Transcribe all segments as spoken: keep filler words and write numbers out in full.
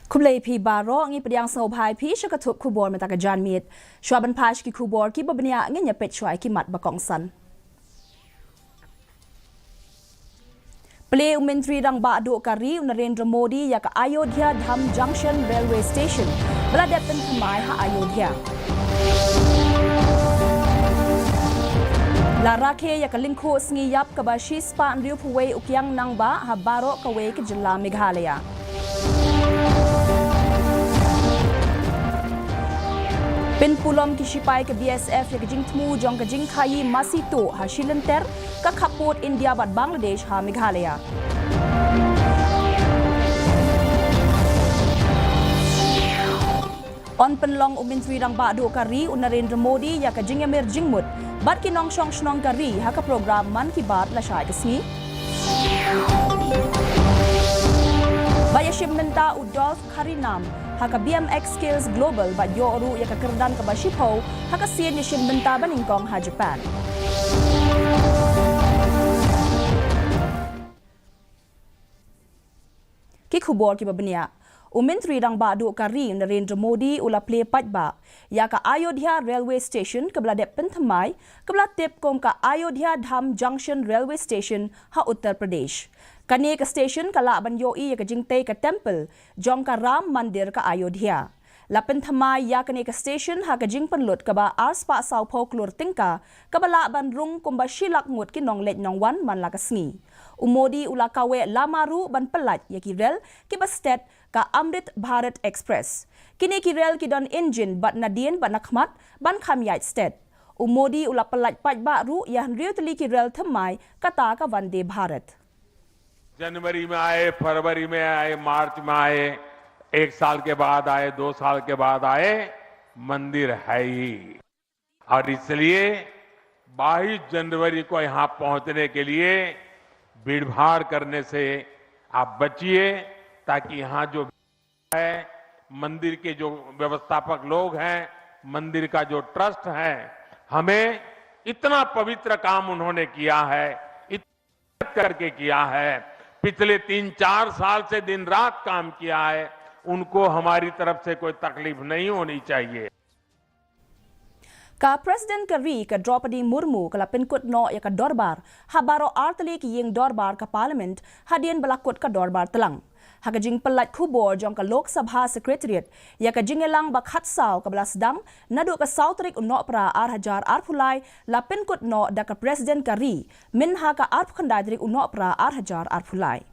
Khublei phi baroh, ngi pdiang sngewbha ïa phi sha ka thup khubor mynta ka janmiet. Shuwa ban phai sha ki khubor kiba bniah, ngin ïa peit shuwa ïa ki mat ba kongsan. Plie u Myntri Rangbah Duh ka ri u Narendra Modi ïa ka Ayodhya Dham Junction Railway Station ba la dep pynthymmai ha Ayodhya. La rakhe ïa ka lyngkhuh sngi ïap kaba shispah hynriewphew wei u Kiang Nangbah ha baroh kawei ka jylla Meghalaya. Pynpulom ki shipai ka B S F ïa ka jingthmu jong ka jingkhaii masi tuh ha Shilynter, ka khappud India bad Bangladesh ha Meghalaya. Yn pynlong u Myntri Rangbah Duh ka ri u Narendra Modi ïa ka jingïamir jingmut bad ki nongshong shnong ka ri ha ka program Mann Ki Baat lashai ka sngi. Ba ïashim bynta u Dolph Kharinam ha ka B M X Skills Global bad ïoh ruh ïa ka kyrdan kaba shiphew ha ka sien ïashim bynta ba nyngkong ha Japan. Ki khubor kiba bniah. U Myntri Rangbah Duh ka ri u Narendra Modi u la plie paidbah ïa ka Ayodhya Railway Station kaba la dep pynthymmai, kaba la tip kum ka Ayodhya Dham Junction Railway Station ha Uttar Pradesh. Kane ka station ka lah ban ïohi ïa ka jingtei ka temple jong ka Ram Mandir ka Ayodhya. La pynthymmai ïa kane ka station ha ka jingpynlut kaba arspah sawphew klur tyngka, kaba lah ban rung kumba shi lak ngut ki nongleit nongwan man la ka sngi. U Modi u la kaweh lama ruh ban pyllait ïa ki rel kiba stet ka Amrit Bharat Express. Kine ki rel ki don injin bad nadien bad nakhmat ban kham ïaid stet. U Modi u la pyllait paidbah ruh ïa hynriew tylli ki rel thymmai kata ka Vande Bharat. जनवरी में आए, फरवरी में आए, मार्च में आए, एक साल के बाद आए, दो साल के बाद आए, मंदिर है ही। और इसलिए बाईस जनवरी को यहाँ पहुंचने के लिए भीड़भाड़ करने से आप बचिए, ताकि यहाँ जो है, मंदिर के जो व्यवस्थापक लोग हैं, मंदिर का जो ट्रस्ट है, हमें इतना पवित्र काम उन्होंने किया है, करके किया है, पिछले तीन चार साल से दिन रात काम किया है, उनको हमारी तरफ से कोई तकलीफ नहीं होनी चाहिए। Ka President ka ri ka Droupadi Murmu ka la pynkut noh ïa ka dorbar ha baroh artylli ki ïing dorbar ka Parliament hadien ba la kut ka dorbar tlang. Ha ka jingpyllait khubor jong ka Lok Sabha Secretariat ïa ka jingïalang ba khatsaw kaba la sdang naduh ka saw tarik u Nohprah ar hajar arphew lai, la pynkut noh da ka President ka ri mynha ka arphew khyndai tarik u Nohprah ar hajar arphew lai.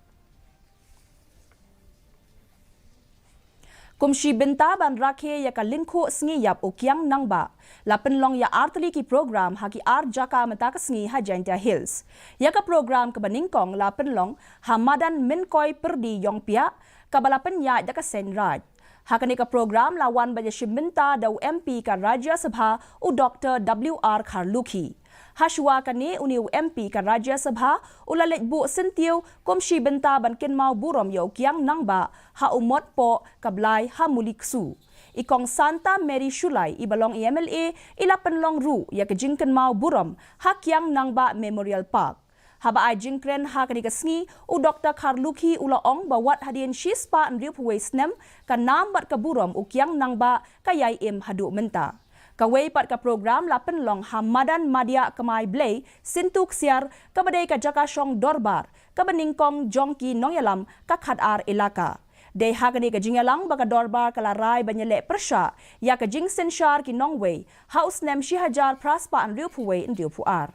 Kum shi bynta ban rakhe ïa ka lyngkhuh sngi ïap u Kiang Nangbah, la pynlong ïa artylli ki program ha ki ar jaka mynta ka sngi ha Jaintia Hills. Ïa ka program kaba nyngkong la pynlong ha madan Mynkoi Pyrdi Iongpiah, kaba la pynïaid da ka Seiñ Raij. Ha kane ka program la wan ban ïashim bynta da u M P ka Rajya Sabha u Doctor W R Kharlukhi. Hashuwa kane une u M P ka Rajya Sabha u la leit buh syntiew kum shi bynta ban kynmaw burom ïa u Kiang Nangbah ha u Motpoh ka Blai ha Muliksu. I Kong Santa Mary Shullai iba long i M L A i la pynlong ruh ïa ka jingkynmaw burom ha Kiang Nangbah Memorial Park. Haba ai jingkren ha kane ka sngi, u Doctor Kharlukhi u la ong ba wat hadien shispah hynriewphew wei snem, ka nam bad ka burom u Kiang Nangbah ka ïai im haduh mynta. Kawei pat ka program la pynlong ha madan Madiah Kmai Blei, Syntu Ksiar, kaba dei ka jaka shong dorbar kaba nyngkong jong ki nongïalam ka khatar elaka. Dei ha kane ka jingïalang ba ka dorbar ka la rai ban ïaleh pyrshah ïa ka jingsynshar ki nongwei ha u snem shi hajar phra spah hynriewphew wei hynriewphew ar.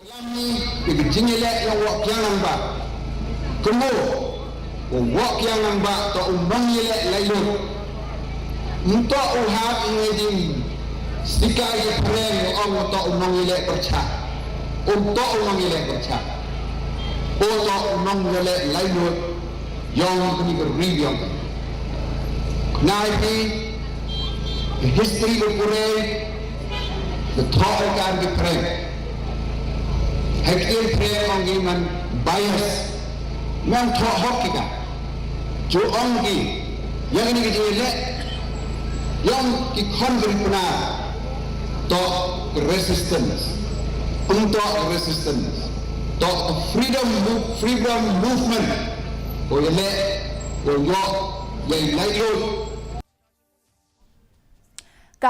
Klam ni ïa ka jingïaleh ïa u Wah Kiang Nangbah. Kumno u Wah Kiang Nangbah toh u nongïaleh laitluid. Ym toh u hap ïa ka jingsikai ïa phareng, u ong u toh u nongïaleh pyrshah. Um toh u nongïaleh pyrshah. U toh u nongïaleh laitluid. Ïong kani ka ri biang. Nai pi history ko pure. Ko thoh ka ki phareng. Hai ki phareng ong ki man bias. Man thoh hok ki ka. Ju ong ki. Ïa kani ka jingïaleh. Ïong ki khon ki puna. Toh ka resistance. Um toh ka resistance. Toh ka freedom move, freedom movement. Ko ïaleh, ko ïoh, Ka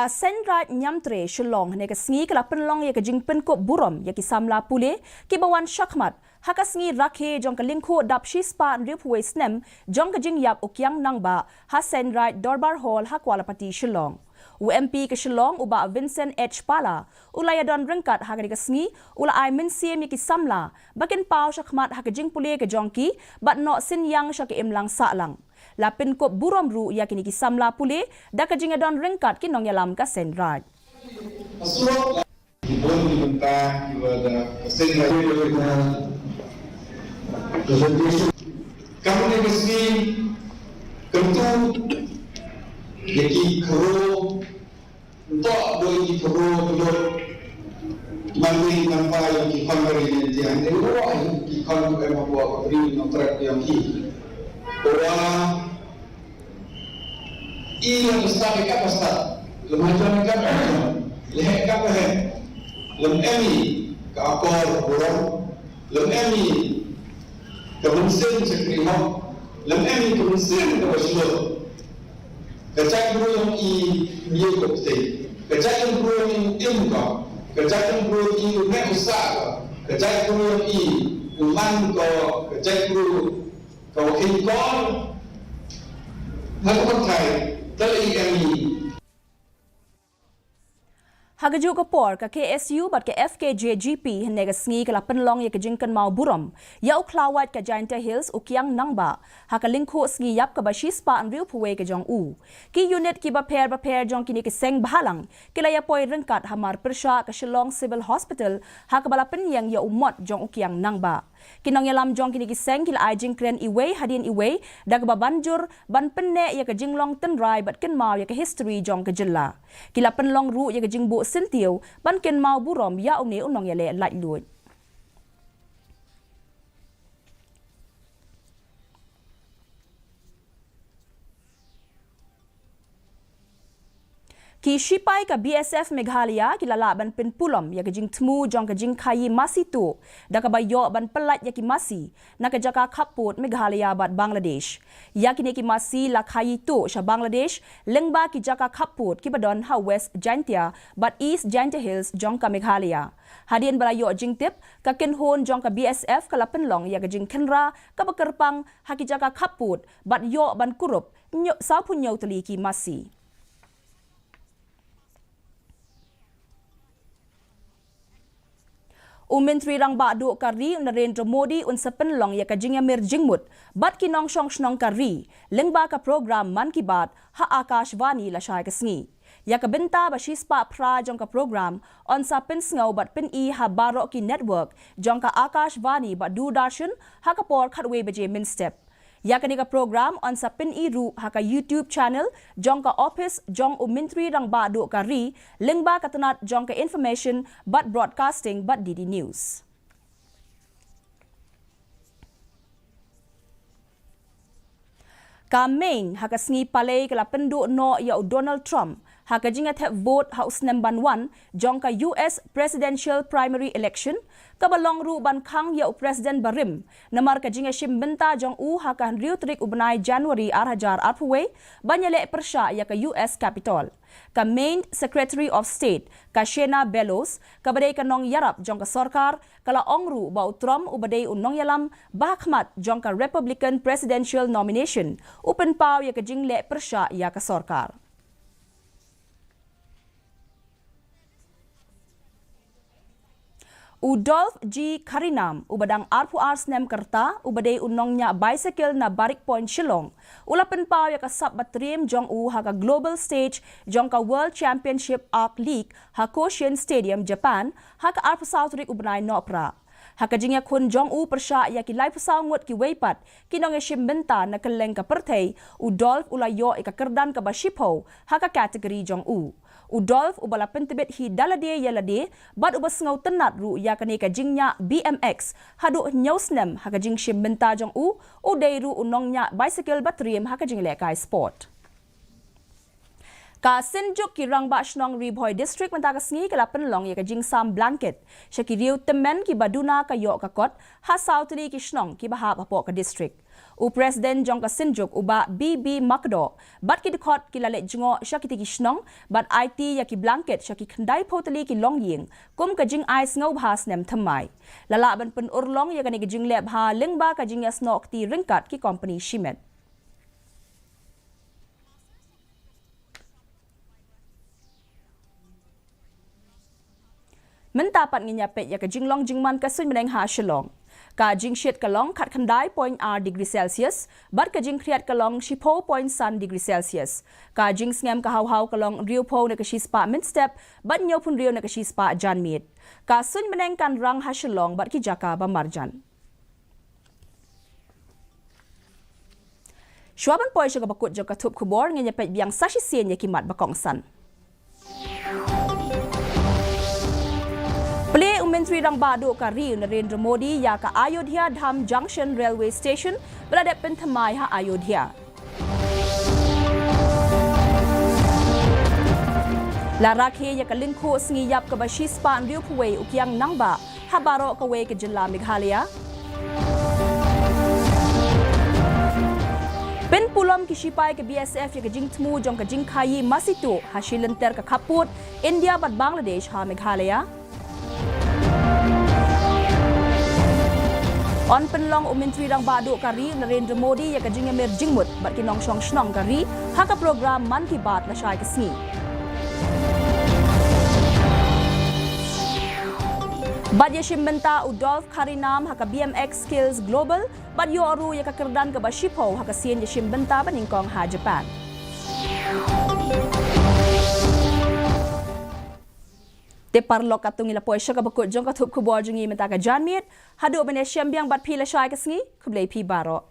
Seiñraij Niamtre Shillong hynne ka sngi ka la pynlong ïa ka jingpynkup burom ïa ki samla pule kiba wan shakhmat ha ka sngi rakhe jong ka lyngkhuh dap shispah hynriewphew wei snem jong ka jingïap u Kiang Nangbah ha Seiñraij Dorbar Hall ha Kwalapati Shillong. U M P ka Shillong u Bah Vincent H Pala u la ïadon ryngkat ha kane ka sngi, u la ai mynsiem ïa ki samla ba kin paw shakhmat ha ka jingpule ka jong ki bad noh synñiang sha ka imlang sahlang. La pynkup burom ruh ïa kine ki samla pule da ka jingïadon ryngkat ki nongïalam ka Seiñraij. Kam ne ka sngi, kam tu, ïa ki khro, ntok doi ki khro, doi. Mandi nampa ïa ki khon bari ne tiang, ne wa ïa ki khon em wa ko tri nong trek ïa ki. Wa i lam stad ka ba stad, lam hajan ka ba hajan, leh ka ba leh, lam em i ka akor burom, lam em i ka mynsiem shakri hok, lam em i ka mynsiem ka ba shlur. Ka jaitbru yong i ïa ka ptei, ka jaitbru yong i im ka, ka jaitbru yong i u meh u sah ka, ka jaitbru yong i u man ka, ka jaitbru ka wa kheiñ kor ha ka pyrthai. Ka la i em i. Ha kajuh ka por, ka K S U bad ka F K J G P hynne ka sngi ka la pynlong ïa ka jingkynmaw burom ïa u khlawait ka Jaintia Hills u Kiang Nangbah ha ka lyngkhuh sngi ïap kaba shispah hynriewphew wei ka jong u. Ki unit kiba pher bapher jong kine ki seng bhalang ki la ïapoi ryngkat hamar pyrshah ka Shillong Civil Hospital ha kaba la pynïeng ïa u mot jong u Kiang Nangbah. Ki nongïalam jong kine ki seng ki la ai jingkren iwei hadien iwei da kaba ban jur ban pynneh ïa ka jinglong tynrai bad kynmaw ïa ka history jong ka jylla. Ki la pynlong ruh ïa ka jingbuh syntiew ban kynmaw burom ïa une u nongïaleh laitluid. Ki shipai ka B S F Meghalaya ki la lah ban pynpulom ïa ka jingthmu jong ka jingkhaïi masi tuh da kaba ïoh ban pyllait ïa ki masi na ka jaka khappud Meghalaya bad Bangladesh. Ïa kine ki masi la khaïi tuh sha Bangladesh lyngba ki jaka khappud kiba don ha West Jaintia bad East Jaintia Hills jong ka Meghalaya. Hadien ba la ïoh jingtip, ka kynhun jong ka B S F ka la pynlong ïa ka jingkhynra kaba kyrpang ha ki jaka khappud bad ïoh ban kurup hynñiew, sawphew hynñiew tylli ki masi. U Myntri Rangbah Duh ka ri u Narendra Modi un sa pynlong ïa ka jingïamir jingmut bad ki nongshong shnong ka ri lyngba ka program Mann Ki Baat ha Akashvani lashai ka sngi. Ïa ka bynta ba shispah phra jong ka program yn sa pynsngew bad pyni ha baroh ki network jong ka Akashvani bad Doordarshan ha ka por khatwei baje mynstep. Ïa kane ka program yn sa pyni ruh ha ka YouTube channel jong ka ophis jong u Myntri Rangbah Duh ka ri lyngba ka tnat jong ka Information bad Broadcasting bad D D News. Ka Maine ha ka sngi palei ka la pynduh noh ïa u Donald Trump ha ka jingïathep vote ha u snem ban wan jong ka U S Presidential Primary Election, kaba long ruh ban khang ïa u President barim namar ka jingïashim bynta jong u ha ka hynriew tarik u bnai January ar hajar arphew wei ban ïaleh pyrshah ïa ka U S Capitol. Ka Maine Secretary of State, ka Shenna Bellows, kaba dei ka nongïarap jong ka sorkar, ka la ong ruh ba u Trump uba dei u nongïalam ba ha khmat jong ka Republican presidential nomination u pynpaw ïa ka jingleh pyrshah ïa ka sorkar. U Dolph G Kharinam, uba dang arphew ar snem ka rta, uba dei u nongñiah bicycle na Barik Point Shillong, u la pynpaw ïa ka sap ba triem jong u ha ka global stage jong ka World Championship Arc League ha Koshien Stadium, Japan, ha ka arphew saw tarik u bnai Nohprah. Ha ka jingïakhun jong u pyrshah ïa ki laiphew saw ngut kiwei pat ki nongïashim bynta na kylleng ka pyrthei, u Dolph u la ïoh ïa ka kyrdan kaba shiphew ha ka category jong u. U Dolph, uba la pyntbit hi da lade ïa lade bad uba sngewtynnat ruh ïa kane ka jingñiah B M X haduh hynñiew snem ha ka jingshim bynta jong u, u dei ruh u nongñiah bicycle ba triem ha ka jinglehkai sport. Ka Synjuk ki Rangbah Shnong Ri Bhoi District mynta ka sngi ka la pynlong ïa ka jingsam blanket sha ki riew tymmen kiba duna ka ïoh ka kot ha saw tylli ki shnong kiba hap hapoh ka district. U President jong ka Synjuk u Bah B B Makdoh bad ki dkhot ki la leit jngoh sha kiti ki shnong bad aiti ïa ki blanket sha ki khyndai phew tylli ki longïing kum ka jingai sngewbha snem thymmai. La lah ban pynurlong ïa kane ka jingleh bha lyngba ka jingïasnoh kti ryngkat ki kompani shimet. Mynta pat ngin ïa peit ïa ka jinglong jingman ka suiñ bneng ha Shillong. Ka jingshit ka long khatkhyndai point ar degree Celsius bad ka jingkhriat ka long shiphew point san degree Celsius. Ka jingsngem ka hawhaw ka long hynriewphew na ka shispah mynstep bad hynñiewphew hynriew na ka shispah janmiet. Ka suiñ bneng kan rang ha Shillong bad ki jaka ba marjan. Shuwa ban poi sha kaba kut jong ka thup khubor, ngin ïa peit biang sa shisien ïa ki mat ba kongsan. Plie u Myntri Rangbah Duh ka ri u Narendra Modi ïa ka Ayodhya Dham Junction Railway Station ba la dep pynthymmai ha Ayodhya. La rakhe ïa ka lyngkhuh sngi ïap kaba shispah hynriewphew wei u Kiang Nangbah ha baroh kawei ka jylla Meghalaya. Pynpulom ki shipai ka B S F ïa ka jingthmu jong ka jingkhaïi masitu ha shi lynter ka khappud India bad Bangladesh ha Meghalaya. Yn pynlong u Myntri Rangbah Duh ka ri u Narendra Modi ïa ka jingïamir jingmut bad ki nongshong shnong ka ri ha ka program Mann Ki Baat lashai ka sngi. Bad ïashim bynta u Dolph Kharinam ha ka B M X Skills Global bad ïoh ruh ïa ka kyrdan kaba shiphew ha ka sien ïashim bynta banyngkong ha Japan. Te paralok, katto ngi la poi sha kaba kut jong ka thup khubor jong ngi mynta ka janmiet. Haduh ban ïashem biang bad phi lashai ka sngi, khublei phi baroh.